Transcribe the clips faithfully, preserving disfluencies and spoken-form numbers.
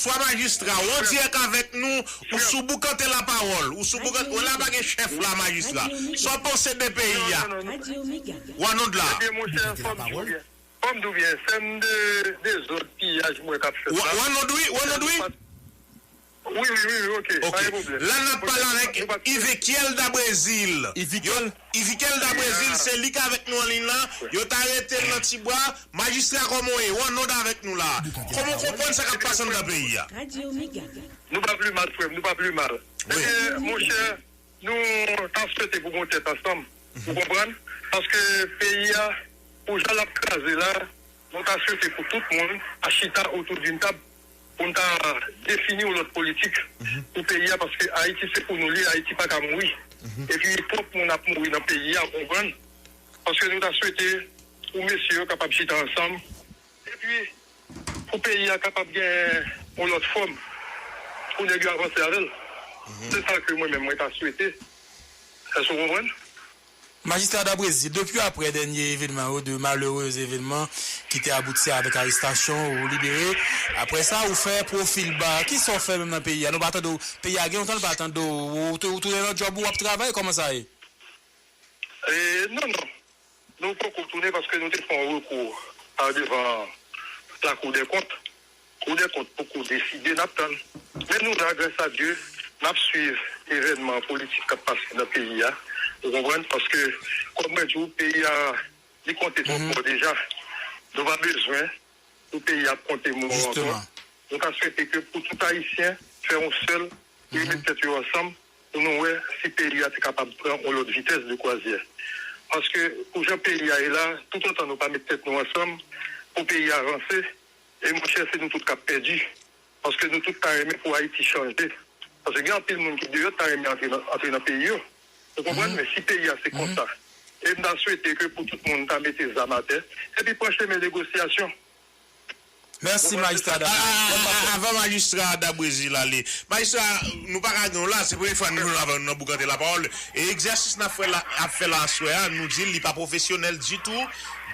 Bonswa majistra, ou an dirèk avèk nou, ou sou Boukante Lapawòl, ou sou Boukante, ou la pa gen chèf la majistra. Sa w panse de peyi a? Wanod la. Ebyen monchè, fò m di w byen, fò m di w byen, sèn de dezòd, piyaj m wè k ap fèt la. Wanod wi, Wanod wi. Wi, wi, wi, wi, ok, pa gen pwoblèm. La n ap pale avèk Ivikiel Dabrezil. Ivikiel Dabrezil, se li k avèk nou an liy lan. Yo t arete l nan Tibwa. Majistra, kòman w ye? Wanod avèk nou la. Kòman w konprann sa k ap pase anndan peyi a? Nou pa pli mal, frè m, nou pa pli mal. Ebyen, monchè, nou ta swete pou gon tèt ansanm. Ou konprann? Paske peyi a, pou jan l ap kraze la, nou ta swete pou tout moun ta chita otou d'une tab, pou n ta defini yon lòt politik pou peyi a, paske Ayiti se pou nou li ye, Ayiti pa ka mouri. Epi pwòp moun ap mouri nan peyi a, ou konprann? Paske nou ta swete pou mesye yo kapab chita ansanm, epi pou peyi a kapab gen yon lòt fòm, pou nèg yo avanse avè l. Se sa ke mwen menm mwen ta swete. Èske w konprann? Majistra Dabrezil, depi apre dènye evènman yo, de malere evènman ki te abouti avèk arestasyon ou libere, apre sa, ou fè pwofil ba. Kisa w fè menm nan peyi a? Nou pa tande w. Peyi a gen lontan nou pa tande w. Ou tou- ou tounen nan djòb ou, w ap travay? Kòman sa ye? E, non, non. Nou poko tounen paske nou te fè yon rekou a devan Lakou dè kont. Kou dè kont poko deside, n ap tann. Men nou la, grès a Dye, n ap swiv evènman politik k ap pase nan peyi a. Ou konprann? Paske, kòm mwen di w, peyi a, li konte twòp mò deja. Nou pa bezwen pou peyi a ap konte mò ankò. Nou ta swete ke pou tout Ayisyen fè yon sèl e met tèt yo ansanm pou nou wè si peyi a te kapab pran yon lòt vitès de kwazyè. Paske pou jan peyi a ye la, toutotan nou pa met tèt nou ansanm pou peyi a vanse, e monchè, se nou tout k ap pèdi. Paske nou tout ta renmen pou Ayiti chanje. Paske gen anpil moun ki deyò ta renmen antre nan, antre nan peyi yo. Ou konprann? Men si peyi a se konsa, e m ta swete ke pou tout moun ta mete zam atè, epi pran chemen negosyasyon. Mèsi, majistra Dabrezil. Avan majistra Dabrezil ale. Majistra, nou pa ka gen w la, se premye fwa nou jwenn avè w nan Boukante Lapawòl. E egzèsis n ap fè la, ap fè la aswè a, nou di l li pa pwofesyonèl ditou,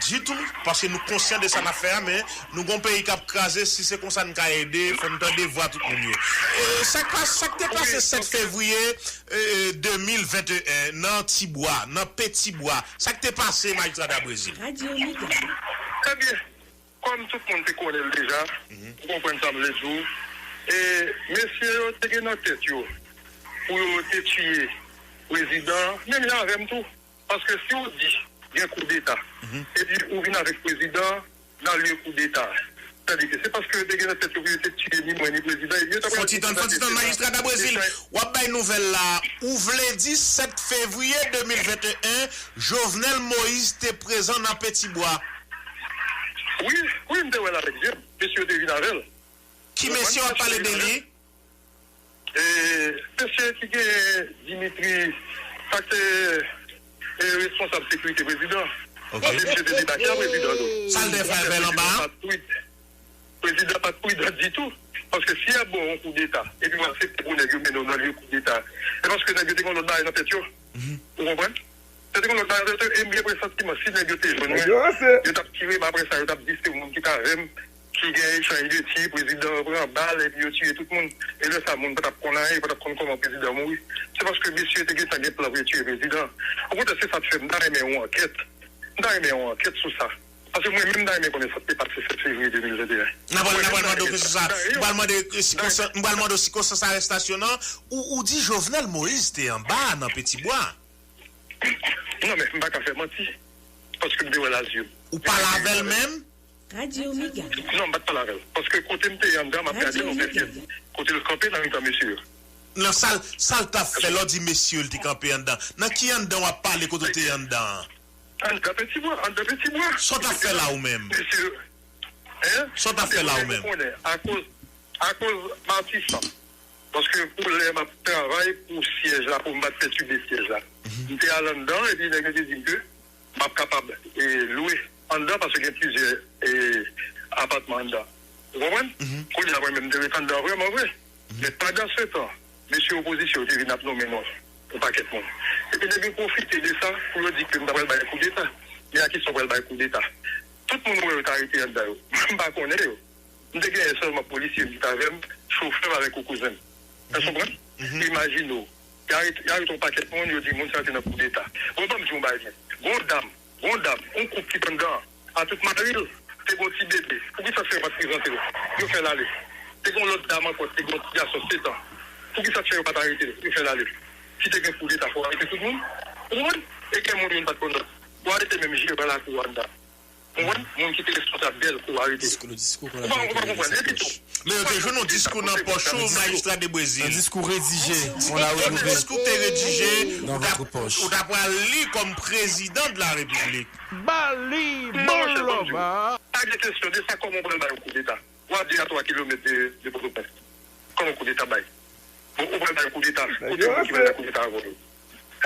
ditou, paske nou konsyan de sa n ap fè a, men nou gon peyi k ap kraze, si se konsa n ka ede, fò n tande vwa tout moun yo. E, sa k pa, sa k te pase sèt fevriye, e, de mil venteyen, nan Tibwa, nan Petibwa, sa k te pase, majistra Dabrezil? Ebyen, kòm tout moun te konnen l deja, ou konprann sa m vle di w, e mesye yo te gen nan tèt yo pou yo te tiye prezidan, menm jan avè m tou. Paske si w di gen koudeta, epi ou vin avèk prezidan nan lye koudeta, sa vle di ke se paske yo te gen nan tèt yo pou yo te tiye ni mwen ni prezidan, epi yo t ap... Fò ti tann, fò ti tann, majistra Dabrezil, w ap bay nouvèl la. Ou vle di sèt fevriye de mil venteyen, Jovenel Moïse te prezan nan Petibwa? Wi, wi, m te wè l avèk je m. Mesye yo te vin avè l. Ki mesye w ap pale de li? E, mesye ki genyen Dimitri, sa k te, e, responsab sekirite prezidan. Paske misye te debake a prezidan tou. Sa l te fè avè l anba a? Prezidan pa t pridan ditou. Paske si y ap ba w yon koudeta, epi w aksepte pou nèg yo mennen w nan lye koudeta, se paske nèg yo te gen yon lòt bagay nan tèt yo. Ou konprann? Yo te gen yon lòt bagay nan tèt yo, e m gen presantiman, si nèg yo te jwenn mwen, yo t ap tire m, apre sa, yo t ap di se moun ki t avè m ki gen echanj de tir, prezidan an pran bal, epi yo tiye tout moun. E lè sa, moun pa t ap konn anyen, yo pa t ap konn kòman prezidan an mouri. Se paske mesye te gentan gen plan pou yo tiye prezidan an. Okontrè, se sa k fè m ta renmen yon ankèt. M ta renmen yon ankèt sou sa. Paske mwen menm, m ta renmen konnen sa k te pase sèt fevriye de mil venteyen. N a pral, n a pral mande w kesyon sa. M pral mande sikonstans, m pral mande w sikonstans arèstasyon nan. Ou, ou di Jovenel Moïse te anba a nan Petibwa. Non, men m pa ka fè manti. Paske m te wè l a zye m. Ou pale avè l menm? Non, m pa t pale avè l. Paske kote m te ye anndan, m ap gade l, yon pèsyèn. Kote l kanpe nan mitan mesye yo. Non, sa l, sa l t ap fè, lè w di mesye yo, l te kanpe anndan. Nan ki anndan w ap pale kote w te ye anndan an? Anndan Petibwa, anndan Petibwa. Sa w t ap fè la ou menm? Mesye yo, hein? Sa w t ap fè la ou menm? Konnen, akoz, akoz Matisan. Paske pou lè m ap travay pou syèj la, pou m pa t pètibe syèj la. M te al anndan, epi nèg yo te di m ke m ap kapab, e, lwe anndan paske gen plizyè, e, apatman anndan. Ou konprann? Kounye a, mwen menm, m te ret anndan vrèman vre. Men pandansetan, mesye opozisyon yo te vin ap nonmen non yon pakèt moun. Epi nèg yo pwofite de sa pou yo di ke m ta pral bay koudeta. Men a kisa w pral bay koudeta? Tout moun ou wè yo t arete anndan yo, m pa konnen yo. M te genyen sèlman polisye m ki t avè m, chofè m avèk yon kouzen m. Èske w konprann? Imajine w, y arete, y arete yon pakèt moun, yo di moun sa yo te nan koudeta. Bon, ban m di w yon bagay byen. Gen yon dam, gen yon dam, yon koup ki t anndan an, a tout mari l, te gen yon ti bebe. Poukisa fè yo pa t prezante l? Yo fè l ale. Te gen yon lòt dam ankò, te gen yon ti gason sèt an. Poukisa fè yo pa t arete l? Yo fè l ale. Si te gen koudeta, fò w arete tout moun. Ou konprann? E gen moun youn pa t konn lòt. Yo arete menm jeran lakou a anndan. Ou konprann? Moun ki te responsab bèl kou arete. Diskou, diskou Ou pa, ou pa konprann. Epi tou, Men yo te jwenn yon diskou nan pòch ou, majistra de Brezil. Un discours rédigé, on l'a retrouvé dans votre poche. Diskou te redije, ou ta, ou ta pral li kòm prezidan de la repiblik. Ba li, Non, monchè, bon, pa gen kesyon de sa, kòman w pral bay yon koudeta? W a de a twa kilomèt de, de Pòtoprens. Kòman koudeta bay? Bon, ou pral bay koudeta. Kote moun ki pral bay koudeta avè w yo?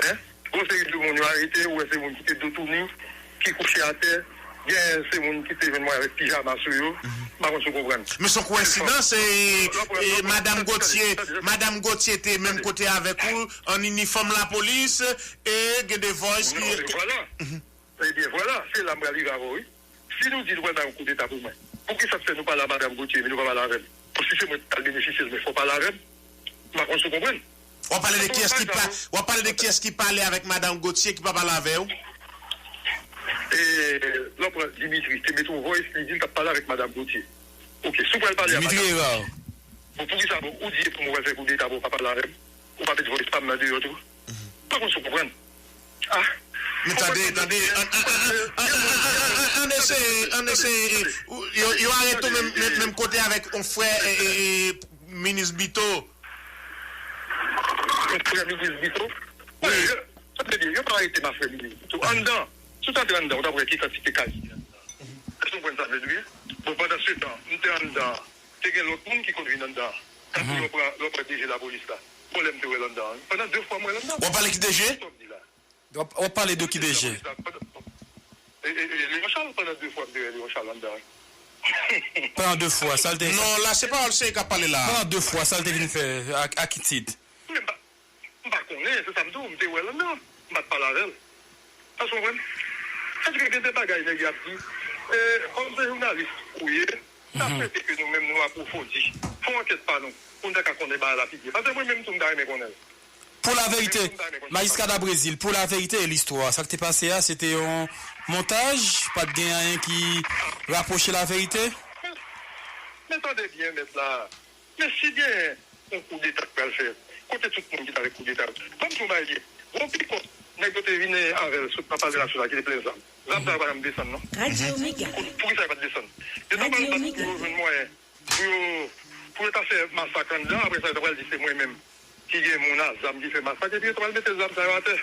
Hein? Gon seri de moun yo arete, ou wè se moun ki te do touni, ki kouche atè, gen se moun ki te jwenn mwen avèk pijama sou yo. M pa konn si w konprann. Men se yon koyensidans, e, e, Madam Gauthier, Madam Gauthier te menm kote avèk ou, an inifòm lapolis, e gen de voice ki. Vwala. Ebyen, vwala, se la m pral rive avè w, wi. Si nou di nou pral bay yon koudeta pou mwen, poukisa fè nou pale a Madam Gauthier, men nou pa pale avè m? Bon, si se mwen ki pral benefisye l, men fò w pale avè m. M pa konn si w konprann. W ap pale de kiyès ki pa, w ap pale de kiyès ki pale avèk Madam Gauthier ki pa pale avè w? E, lè w pran Dimitri, te mete yon voice, li di l t ap pale avèk Madam Gauthier. Ok, si w pral pale a Dimitri Madam Hérard. Bon, poukisa, bon, ou di e pou mwen w pral fè koudeta, bon, w pa pale avè m? Ou pa met voice pa m nan deyò tou? M pa konn si w konprann. Ah. Men tande, tande, ann, ann, ann eseye, ann eseye, e, ou, yo, yo arete w menm, menm, menm kote avèk yon frè, e, e, e, minis Bito. Yon frè minis Bito? Wi. Yo, sa vle di, yo pa arete m a frè minis Bito. Anndan, si w t antre anndan, ou t ap wè ki kantite kay ki anndan. Èske w konprann sa m vle di w ye? Bon, pandan se tan, m te anndan, te gen lòt moun ki konn vin anndan. Tankou lè w pran, lè w pran D G lapolis la. Bon, lè m te wè l anndan. Pandan de fwa m wè l anndan. W ap pale ki D G? Sa w di la? W ap, w ap pale de ki D G? E, e, e, Léon Charles, pandan de fwa m te wè Léon Charles anndan. Pandan de fwa, sa l te. Non, la se pawòl serye k ap pale la. Pandan de fwa, sa l te vin fè, a, a ki tit? Men m pa, m pa konnen, se sa m di w, m te wè l anndan. M pa t pale avè l. Èske w konprann? Sètadi gen de bagay nèg y ap di, e, kòm se jounalis ou ye, m ta swete ke nou menm nou apwofondi, fè yon ankèt pa nou, pou n ta ka konnen bagay la pi byen. Paske mwen menm tou m ta renmen konnen l. Pou laverite, majistra Dabrezil, pou laverite e listwa, sa k te pase a, se te yon montaj, pa t gen anyen ki rapwoche laverite? Men tande byen, mèt la. Men si gen yon koudeta k pral fèt, kote tout moun ki t avèk koudeta yo? Ban m di w yon bagay byen. Gon pikòp, nèg yo te vin avè l sot nan Palè Nasyonal ki te plen zam. Zam sa yo pa janm desann, non. Radyo Mega. Poukisa yo pa t desann? Yo ta pral bat pou yo jwenn mwayen pou yo, pou yo ta fè masak anndan, apre sa, yo ta pral di se mwen menm ki gen moun a zam ki fè masak, epi yo ta pral mete zam sa yo atè.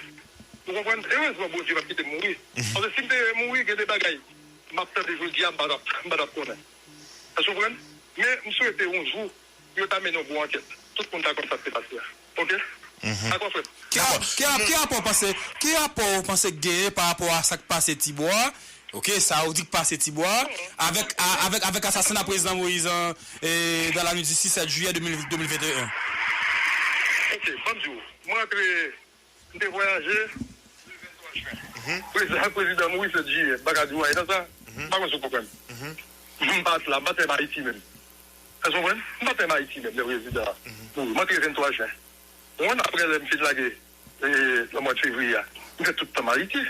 Ou konprann? Erezman, Bondye p ap kite m mouri. Paske si m te mouri, gen de bagay m ap tande jodi a, m pa t ap, m pa t ap konnen. Èske w konprann? Men, m swete yon jou, yo ta mennen yon bon ankèt. Tout moun ta konn sa k te pase a. Ok? Dakò, frè m? Ki rap-, ki rap-, ki rapò w panse, ki rapò w panse k genyen pa rapò a sa k pase Tibwa? Ok, sa w di k pase Tibwa, avèk, a, avèk, avèk asasina prezidan Moïse an, e, dans la nuit du six sept juillet deux mille, deux mille vingt et un? Ok, ban m di w, mwen antre M te vwayaje. Prezidan, prezidan mouri sèt jiyè. M pa ka di w anyen nan sa. M pa konn si w konprann. M pa t la, m pa t menm Ayiti menm. Èske w konprann? M pa t menm Ayiti menm lè prezidan an mouri. M antre venntwa jen. Ou konprann? Apre lè m fin lage, e, nan mwa fevriye a, m fè tout tan m Ayiti.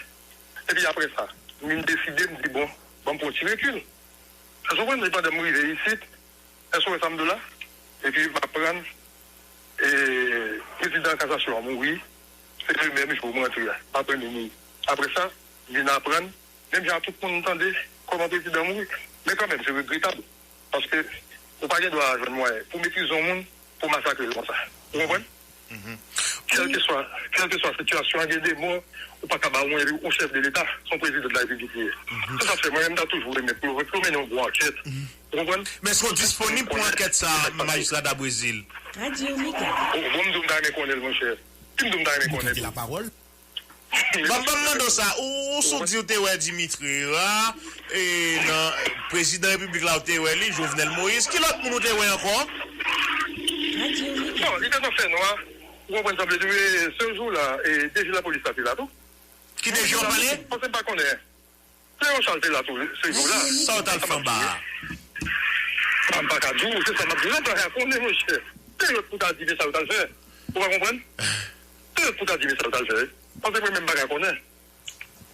Epi apre sa, m vin deside, m di, bon, ban m pran yon ti rekil. Èske w konprann? E pandan m rive isit, Èske w wè sa m di w la? Epi m aprann, e, prezidan kasasyon an mouri, se le menm jou m rantre a, m aprann li mouri. Apre sa, m vin aprann, menm jan ak tout moun m tande, kòman prezidan mouri. Men kanmenm, se regretab, paske ou pa gen dwa jwenn mwayen pou metrize yon moun, pou masakre l konsa. Ou konprann? Kèlkeswa, kèlkeswa sitiyasyon an, gen de mò, ou pa ka ba yon, yon chèf de leta, se yon prezidan de la repiblik li ye. Se sa k fè mwen menm, m ta toujou renmen pou yo, pou yo mennen yon bon ankèt. Ou konprann? Men èske w disponib pou ankèt sa, majistra Dabrezil? Radyo Mega. Bon, bon, m di w m ta renmen konnen l, monchè. Si m di w m ta renmen konnen l. Ban m, ban m mande w sa, ou, ou sot di w te wè Dimitri Hérard, e nan, prezidan repiblik la ou te wè li, Jovenel Moïse, ki lòt moun ou te wè ankò? Non, li te nan fènwa. Ou konprann sa m vle di w, e, se jou la, e, D G lapolis la te la tou. Ki D G w pale? Paske m pa konnen. Léon Charles te la tou, se jou la. Sa w t al fè anba a? M pa ka di w, se sa m ap di w la, m pa ka konnen, monchè. Se lòt pou ta di men sa yo t al fè. Ou pa konprann? Se lòt pou ta di men sa yo t al fè. Paske mwen menm m pa ka konnen.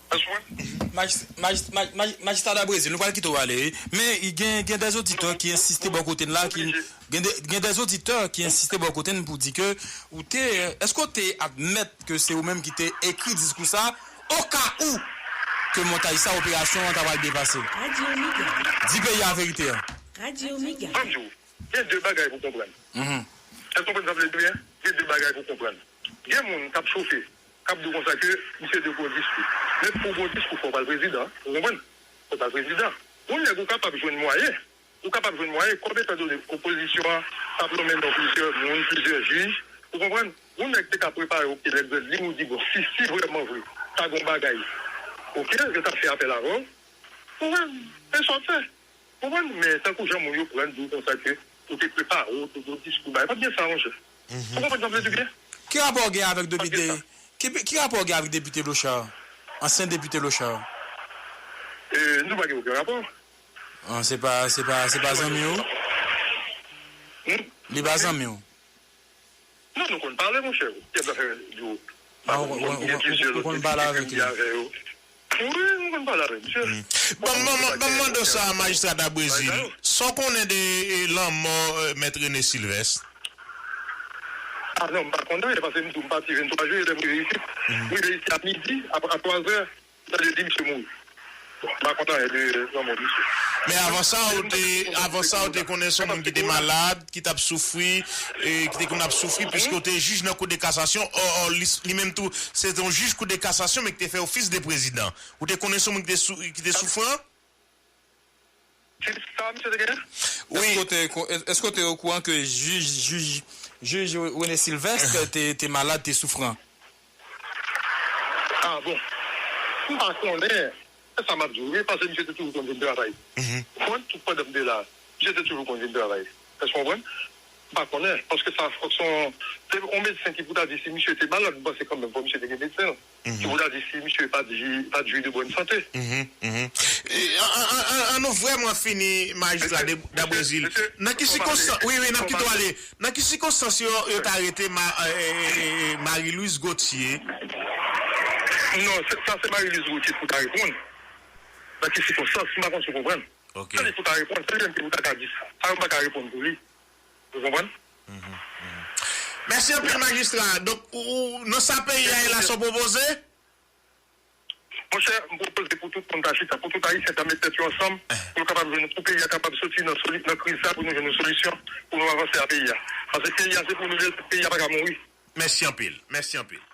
Èske w konprann? Majis- majis- maj- maj- Majistra Dabrezil, nou pral kite w ale, wi. Men gen, gen dè oditè ki ensiste bò kote n la, ki gen dè, gen dè oditè ki ensiste bò kote n pou di ke ou te, èske w te admèt ke se ou menm ki te ekri diskou sa, oka ou ke montaj sa, operasyon an ta pral byen pase? Di peyi a verite a. Ban m di w, gen de bagay pou konprann. Èske w konprann sa m vle di w byen? Gen de bagay pou konprann. Gen moun k ap chofe, k ap di w konsa ke misye te gwo diskou. Men pou w gwo diskou, fò w pral prezidan. Ou konprann? Fò w pral prezidan. Yon nèg ou kapab jwenn mwayen. Ou kapab jwenn mwayen, kòm etandone opozisyon an t ap nonmen non plizyè moun, plizyè jij. Ou konprann? Yon nèg te ka prepare w, ki lè l li, ou di, bon, si, si vrèman vre, ta gon bagay. Oke, yo ta fè apèl avè w. Ou konprann? E sa w ap fè. Konprann? Men tankou jan moun yo pran, di w konsa ke ou te prepare w, ou te gen yon diskou bay. Pa t gen sa, monchè. Ou konprann sa m vle di w byen? Ki rapò w gen avèk depite, ki, ki rapò w gen avèk depite Lochard? Ansyen depite Lochard? E, nou pa gen okenn rapò. Ah, se pa, se pa, se pa zanmi w? Li pa zanmi w? Non, nou konn pale, monchè. Kèt zafè di w. Ah, ou, ou, ou, ou konn pale avèk li? Wi, nou konn pale avèk misye. Ban m, ban m, ban m mande w sa, majistra Dabrezil. Sa w konnen de, e, lanmò, e, Mèt René Sylvestre? Ah non, m pa konnen, paske m di w m pati venntwa jiyè, lè m rive isit. M rive isit a midi, a, a twazè. Sa vle di misye mouri. Bon, m pa konn anyen de lanmò misye. Men avan sa, ou te, avan sa, ou te konnen se yon moun ki te malad, ki t ap soufri, e ki te konn ap soufri, piske ou te jij nan Kou de Kasasyon, ò, ò, li, li menm tou, se te yon jij Kou de Kasasyon, men ki te fè ofis de prezidan. Ou te konnen se yon moun ki te sou-, ki te soufran? Ki sa misye te genyen? Wi. Èske w te ko-, èske w te okouran ke jij, jij, jij René Sylvestre te, te malad, te soufran? Ah, bon. M pa konnen. Se sa m ap di w, wi, paske misye te toujou konn vin travay. Ou konprann? Tout pandan m te la, misye te toujou konn vin travay. Èske w konprann? M pa konnen, paske sa fòk se yon, se yon medsen ki pou ta di si misye te malad, m panse kanmenm fò misye te gen medsen. Ki pou ta di si misye pa t jwi, pa t jwi de bòn sante. E, an, an, an, an nou vrèman fini, majistra de, Dabrezil. Nan ki sikonstans, wi, wi, n ap kite w ale. Nan ki sikonstans yo, yo ta arete Ma-, e, e, e, e, Marie Louise Gauthier? Non, se, sa se Marie Louise Gauthier pou ta reponn. Nan ki sikonstans, m pa konn si w konprann. Ok. Se li pou ta reponn, se li menm ki pou ta ka di sa. Sa yo m pa ka reponn pou li. Ou konprann? Mèsi anpil, majistra. Donk, ou, ou, nan sa peyi a ye la, sa w pwopoze? Monchè, m pwopoze pou tout moun ta chita, pou tout Ayisyen ta met tèt yo ansanm, pou yo kapab jwenn, pou peyi a kapab soti nan soli-, nan kriz sa, pou nou jwenn yon solisyon, pou nou avanse a peyi a. Paske peyi a se pou nou, peyi a pa ka mouri. Mèsi anpil, mèsi anpil.